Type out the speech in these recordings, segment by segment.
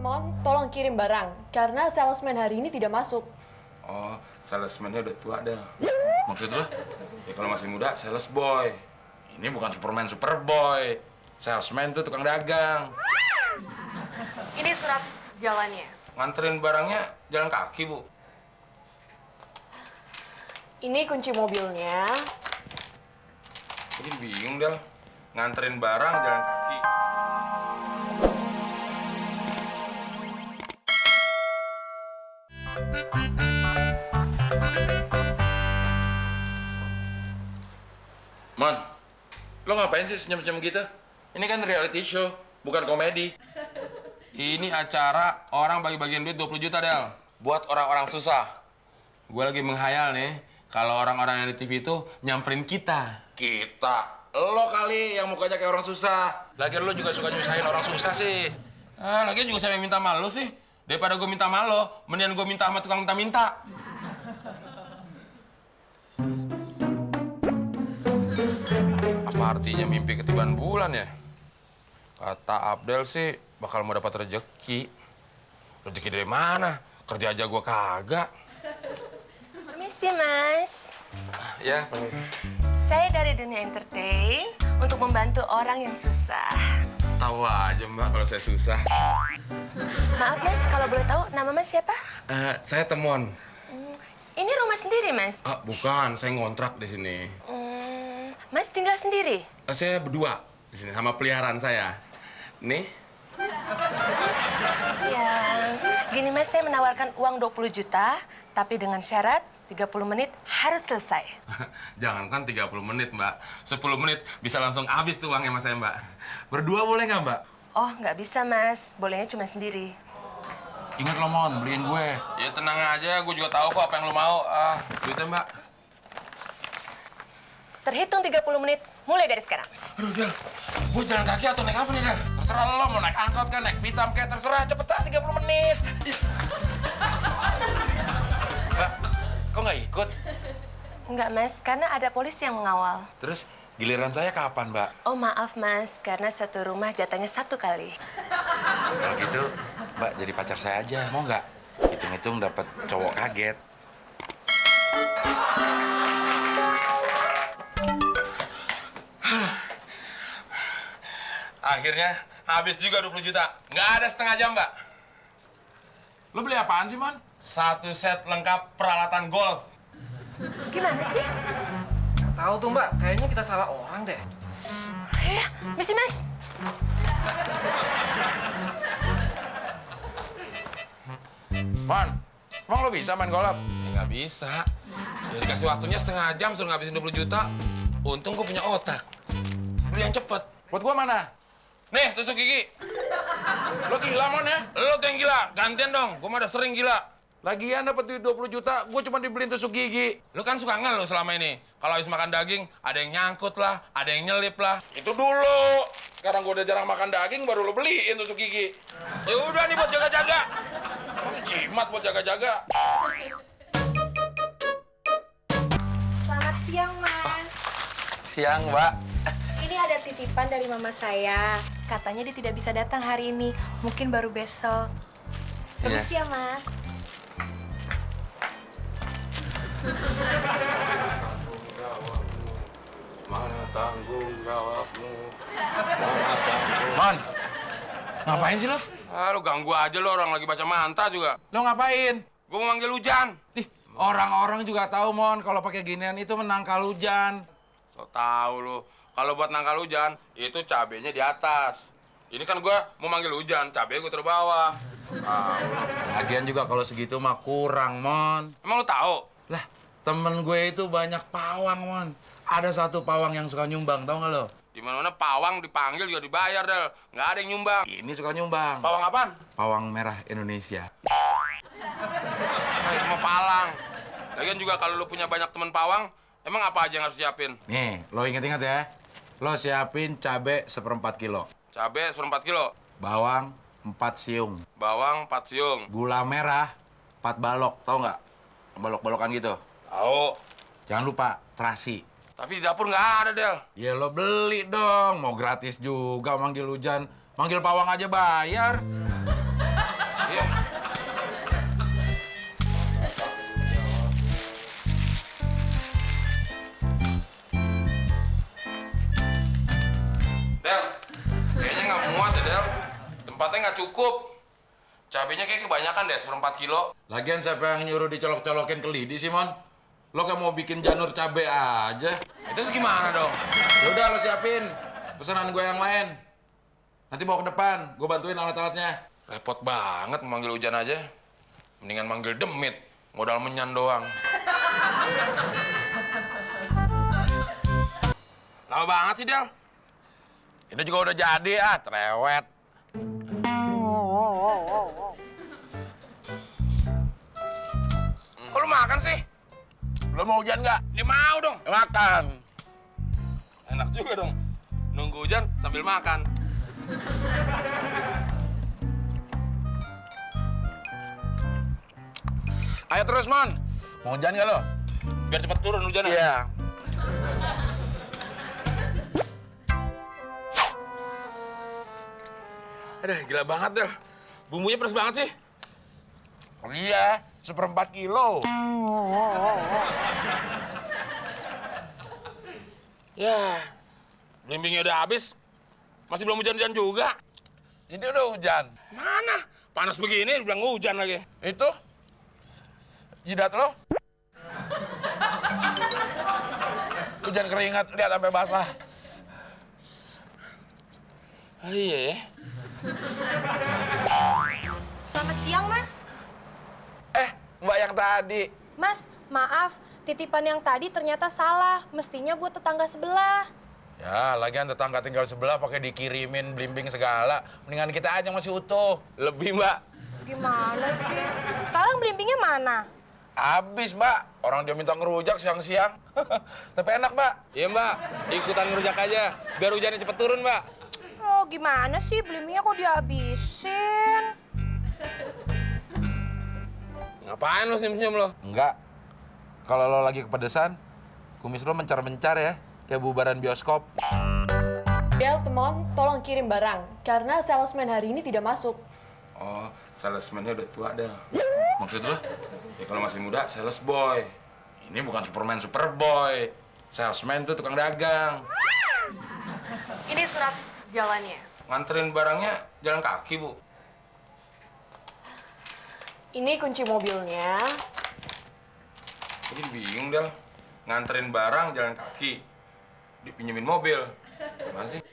Mon, tolong kirim barang, karena salesman hari ini tidak masuk. Oh, salesman-nya udah tua dah. Maksud lo? Ya kalau masih muda, sales boy. Ini bukan Superman, Superboy. Salesman tuh tukang dagang. Ini surat jalannya. Nganterin barangnya jalan kaki, Bu. Ini kunci mobilnya. Jadi bingung, Del. Nganterin barang jalan kaki. Mon, lo ngapain sih senyum-senyum gitu? Ini kan reality show, bukan komedi. Ini acara orang bagi-bagian duit 20 juta, Del. Buat orang-orang susah. Gue lagi menghayal nih, kalau orang-orang yang di TV itu nyamperin kita. Kita? Lo kali yang mukanya kayak orang susah. Lagian lo juga suka nyusahin orang susah sih. Lagian juga saya minta sama lo sih. Daripada gue minta sama lo, mendingan gue minta sama tukang minta-minta. Apa artinya mimpi ketiban bulan ya? Kata Abdel sih bakal mau dapat rezeki. Rezeki dari mana? Kerja aja gua kagak. Permisi, Mas. Ya, Saya dari dunia entertain untuk membantu orang yang susah. tahu aja Mbak kalau saya susah. Maaf, Mas, kalau boleh tahu nama Mas siapa? Saya Temon. Ini rumah sendiri, Mas. Bukan, saya ngontrak di sini. Mas tinggal sendiri? Saya berdua di sini sama peliharaan saya. Nih. Siang. Gini, Mas, saya menawarkan uang 20 juta, tapi dengan syarat 30 menit harus selesai. Jangankan 30 menit, Mbak. 10 menit bisa langsung habis tuh uangnya mas saya, Mbak. Berdua boleh nggak, Mbak? Oh, nggak bisa, Mas. Bolehnya cuma sendiri. Ingat lo, Mon, beliin gue. Ya tenang aja, gue juga tahu kok apa yang lo mau. Duitnya, Mbak. Terhitung 30 menit, mulai dari sekarang. Aduh, Del. Gue jalan kaki atau naik apa nih, Del? Terserah lo, mau naik angkot kan, naik pitam kayak terserah. Cepetan, 30 menit. Mbak, kok nggak ikut? Enggak, Mas, karena ada polisi yang mengawal. Terus, giliran saya kapan, Mbak? Oh, maaf, Mas, karena satu rumah jatahnya 1 kali. Kalau gitu, Mbak jadi pacar saya aja, mau nggak? Hitung-hitung dapat cowok kaget. Akhirnya habis juga 20 juta. Nggak ada setengah jam, Mbak. Lo beli apaan sih, Mon? 1 set lengkap peralatan golf. Gimana sih? Tahu tuh Mbak, kayaknya kita salah orang deh. Misi, Mas. Mon, emang lo bisa main golf? Ya nggak bisa. Ya, dikasih waktunya setengah jam, suruh ngabisin 20 juta. Untung gue punya otak. Beli yang cepet. Buat gue mana? Nih, tusuk gigi. Lo gila, Mon, ya? Lo tuh yang gila. Gantian dong. Gue mah udah sering gila. Lagian dapat duit 20 juta, gue cuma dibeliin tusuk gigi. Lo kan suka ngeluh selama ini. Kalau habis makan daging, ada yang nyangkut lah, ada yang nyelip lah. Itu dulu. Sekarang gue udah jarang makan daging, baru lo beliin tusuk gigi. Ya udah nih buat jaga-jaga. Jimat buat jaga-jaga. Selamat siang, Mas. Siang, Mbak. Ini ada titipan dari mama saya. Katanya dia tidak bisa datang hari ini. Mungkin baru besok. Permisi ya, Mas. Mana tanggung jawabmu? Man, ngapain sih lo? Lu ganggu aja lo, orang lagi baca manta juga. Lo ngapain? Gue mau manggil hujan. Ih, orang-orang juga tahu, Mon, kalau pakai ginian itu menangkal hujan. So tahu lo. Kalau buat nangkal hujan, itu cabenya di atas. Ini kan gue mau manggil hujan, cabai gue taruh bawah. Lagian juga kalau segitu mah kurang, Mon. Emang lo tahu? Lah, temen gue itu banyak pawang, Mon. Ada satu pawang yang suka nyumbang, tau nggak lo? Di mana-mana pawang dipanggil juga dibayar, Del. Nggak ada yang nyumbang. Ini suka nyumbang. Pawang apaan? Pawang merah Indonesia. Nah, itu mah palang. Lagian juga kalau lo punya banyak temen pawang, emang apa aja yang harus siapin? Nih, lo inget-inget ya. Lo siapin cabe 1/4 kilo. Cabe 1/4 kilo. Bawang 4 siung. Bawang 4 siung. Gula merah 4 balok, tau nggak? Balok-balokan gitu. Tahu. Jangan lupa terasi. Tapi di dapur nggak ada, Del. Ya lo beli dong. Mau gratis juga manggil hujan. Manggil pawang aja bayar. Seperempatnya nggak cukup. Cabenya kayak kebanyakan deh, 1/4 kilo. Lagian siapa yang nyuruh dicolok-colokin ke lidi sih, Mon? Lo kayak mau bikin janur cabe aja. Itu gimana dong? Yaudah, lo siapin pesanan gue yang lain. Nanti bawa ke depan, gue bantuin alat-alatnya. Repot banget memanggil hujan aja. Mendingan manggil demit, modal menyan doang. Lama banget sih, Del. Ini juga udah jadi, cerewet. Kok lu makan sih? Lo mau hujan nggak? Dia mau dong. Makan. Enak juga dong. Nunggu hujan sambil makan. Ayo terus, Mon. Mau hujan nggak lo? Biar cepet turun hujannya. Iya. Aduh, gila banget, Del. Bumbunya pedas banget sih. Iya, 1/4 kilo. Ya, belimbingnya udah habis. Masih belum hujan-hujan juga. Ini udah hujan. Mana? Panas begini, bilang hujan lagi. Itu? Jidat lo? Hujan keringat, lihat sampai basah. Ah, iya ya. Selamat siang, Mas. Mbak yang tadi. Mas, maaf. Titipan yang tadi ternyata salah. Mestinya buat tetangga sebelah. Ya, lagian tetangga tinggal sebelah pakai dikirimin blimbing segala. Mendingan kita aja masih utuh. Lebih, Mbak. Gimana sih? Sekarang belimbingnya mana? Habis, Mbak. Orang dia minta ngerujak siang-siang. Tapi enak, Mbak. Iya, Mbak. Ikutan ngerujak aja. Biar hujannya cepet turun, Mbak. Oh, gimana sih? Belimbingnya kok dihabisin? Ngapain lo senyum-senyum lo? Enggak. Kalau lo lagi kepedesan, kumis lo mencar-mencar ya. Kayak bubaran bioskop. Del, Temon, tolong kirim barang. Karena salesman hari ini tidak masuk. Oh, salesman-nya udah tua, Del. Maksud lo? Ya kalau masih muda, sales boy. Ini bukan Superman, Superboy. Salesman tuh tukang dagang. Ini surat jalannya. Nganterin barangnya jalan kaki, Bu. Ini kunci mobilnya. Jadi bingung, Del. Nganterin barang jalan kaki. Dipinjemin mobil. Gimana sih?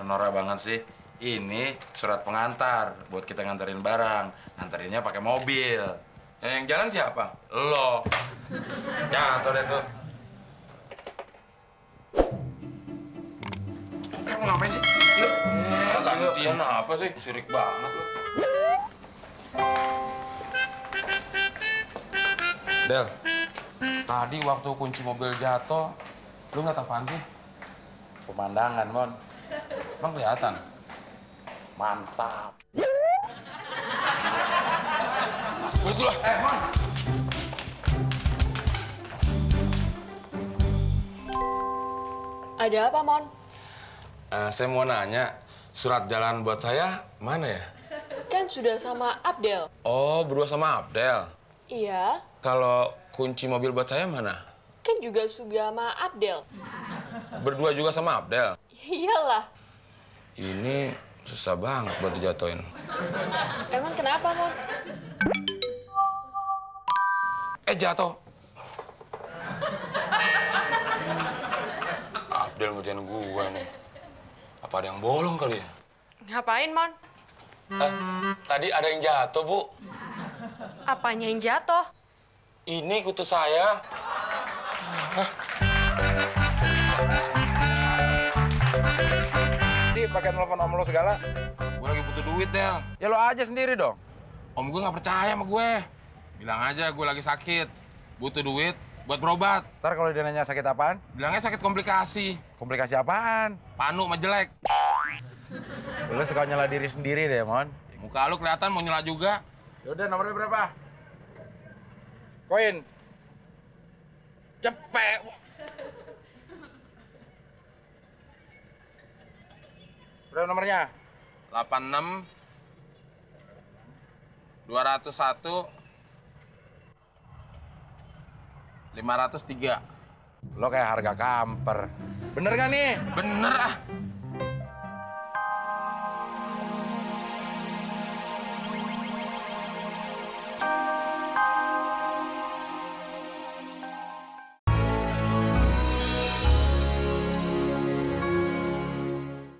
Norak banget sih. Ini surat pengantar buat kita nganterin barang. Nganterinnya pakai mobil. Yang jalan siapa? Lo. Jatuh deh tuh. Mau ngapain sih? Yuk. Gantian apa sih? Sirik banget lo. Del, tadi waktu kunci mobil jatuh, lu ngeliat apaan sih? Pemandangan, Mon. Emang kelihatan? Mantap. Betul lah. Mon. Ada apa, Mon? Saya mau nanya, surat jalan buat saya mana ya? Kan sudah sama Abdel. Oh, berdua sama Abdel. Iya. Kalau kunci mobil buat saya mana? Kan juga sudah sama Abdel. Berdua juga sama Abdel. Iyalah. Ini susah banget buat dijatuhin. Emang kenapa, Mon? Jatuh. Abdel ngerjain gue nih. Apa ada yang bolong kali ya? Ngapain, Mon? Tadi ada yang jatuh, Bu. Apanya yang jatuh? Ini kutu saya. Pakai telepon om lo segala. Gue lagi butuh duit, Del. Ya lo aja sendiri dong. Om gue nggak percaya sama gue. Bilang aja gue lagi sakit. Butuh duit buat berobat. Ntar kalau dia nanya sakit apaan? Bilangnya sakit komplikasi. Komplikasi apaan? Panu sama jelek. Lu suka nyela diri sendiri deh, Mon. Muka lu kelihatan mau nyela juga. Yaudah, nomornya berapa? Koin. Cepet. Berapa nomornya? 86 201 503. Lo kayak harga kamper. Bener gak nih? Bener ah.